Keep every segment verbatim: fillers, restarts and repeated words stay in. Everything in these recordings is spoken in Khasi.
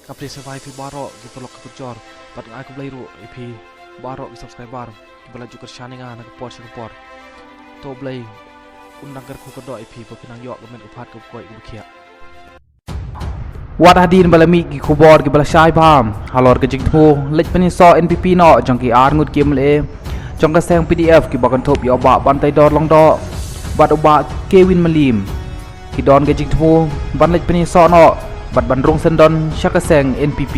Ka phi sngewbha ïa phi baroh ki paralok ki parajor bad nga ai khublei ruh ïa phi baroh ki subscriber kiba la ju kyrshan ïa nga na ka por sha ka por. To Blei un nang kyrkhu kyrdoh ïa phi ba phin nang ïoh ka met ka phad kaba koit kaba khiah. Wat hadien ba la mih ki khubor kiba la shai bha halor ka jingthmu leit pynïasoh N P P noh jong ki ar ngut ki M L A jong ka seng P D F kiba kynthup ïa u Bah Bantaidor Lyngdoh bad u Bah Kewin Malim, ki don ka jingthmu ban leit pynïasoh noh bad ban rung syndon sha ka seng N P P.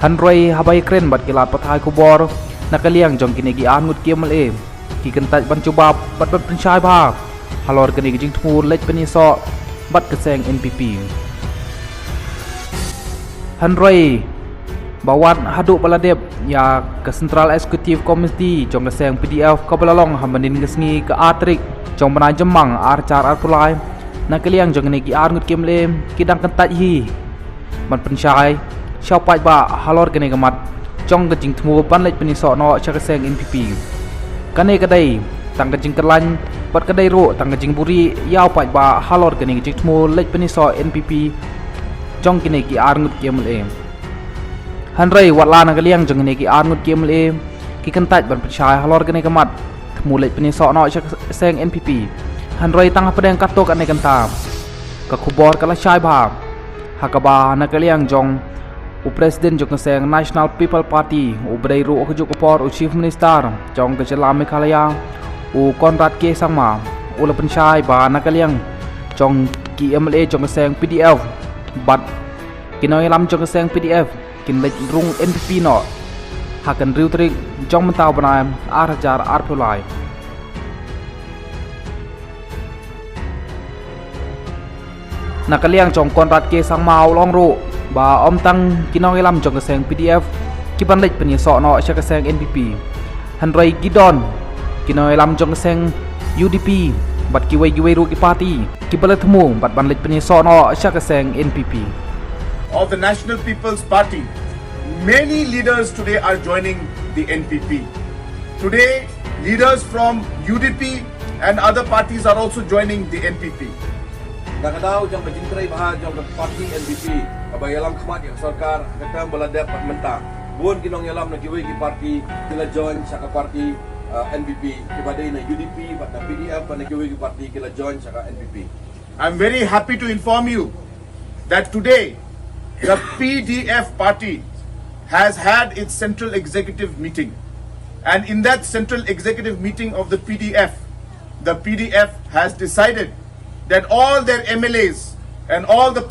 Hynrei haba ïakren bad ki lad pathai khubor na ka liang jong kine ki ar ngut ki M L A, ki kyntait ban jubab bad ban pynshai bha halor kane ka jingthmu leit pynïasoh bad ka seng N P P. Hynrei ba wat haduh ba la dep ïa ka Central Executive Committee jong ka seng P D F kaba la long ha mynnin ka sngi ka ar tarik jong bnai Jymmang ar hajar arphew lai, na ka liang jong kine ki ar ngut ki M L A ki dang kyntait hi ban pynshai sha u paidbah halor kane ka mat jong ka jingthmu ban leit pynïasoh noh sha ka seng N P P. Kane ka dei tang ka jingkyllaiñ bad ka dei ruh tang ka jingbuhrieh ïa u paidbah halor kane ka jingthmu leit pynïasoh N P P jong kine ki ar ngut ki M L A. Hynrei wat la na ka liang jong kine ki ar ngut ki M L A ki kyntait ban pynshai halor kane ka mat thmu leit pynïasoh noh sha ka seng N P P, hynrei tang hapdeng katto katne kynta ka khubor ka la shai bha ha kaba na ka liang jong u President jong ka seng National People Party uba dei ruh ha kajuh ka por u Chief Minister jong ka jylla Meghalaya, u Conrad K Sangma, u la pynshai ba na ka liang jong ki M L A jong ka seng P D F bad ki nongïalam jong ka seng P D F kin leit rung N P P noh ha ka hynriew tarik jong mynta u bnai ar hajar arphew lai. Na ka liang jong u Conrad K Sangma u la ong ruh ba ym tang ki nongïalam jong ka seng P D F ki ban leit pynïasoh noh sha ka seng N P P, hynrei ki don ki nongïalam jong ka seng U D P bad kiwei kiwei ruh ki party kiba la thmu bad ban leit pynïasoh noh sha ka seng N P P. Of the National People's Party, many leaders today are joining the N P P. Today, leaders from U D P and other parties are also joining the N P P. Na ka daw jong ka jingtrei bha jong ka party N P P kaba ïalam khmat ïa ka sorkar ha ka term ba la dep bad mynta, bun ki nongïalam na kiwei ki party ki la join sha ka party, uh, N P P, kiba dei na U D P bad na P D F bad na kiwei ki party ki la join sha ka N P P. I'm very happy to inform you that today the P D F party has had its central executive meeting. And in that central executive meeting of the P D F, the P D F has decided that all their M L As and all the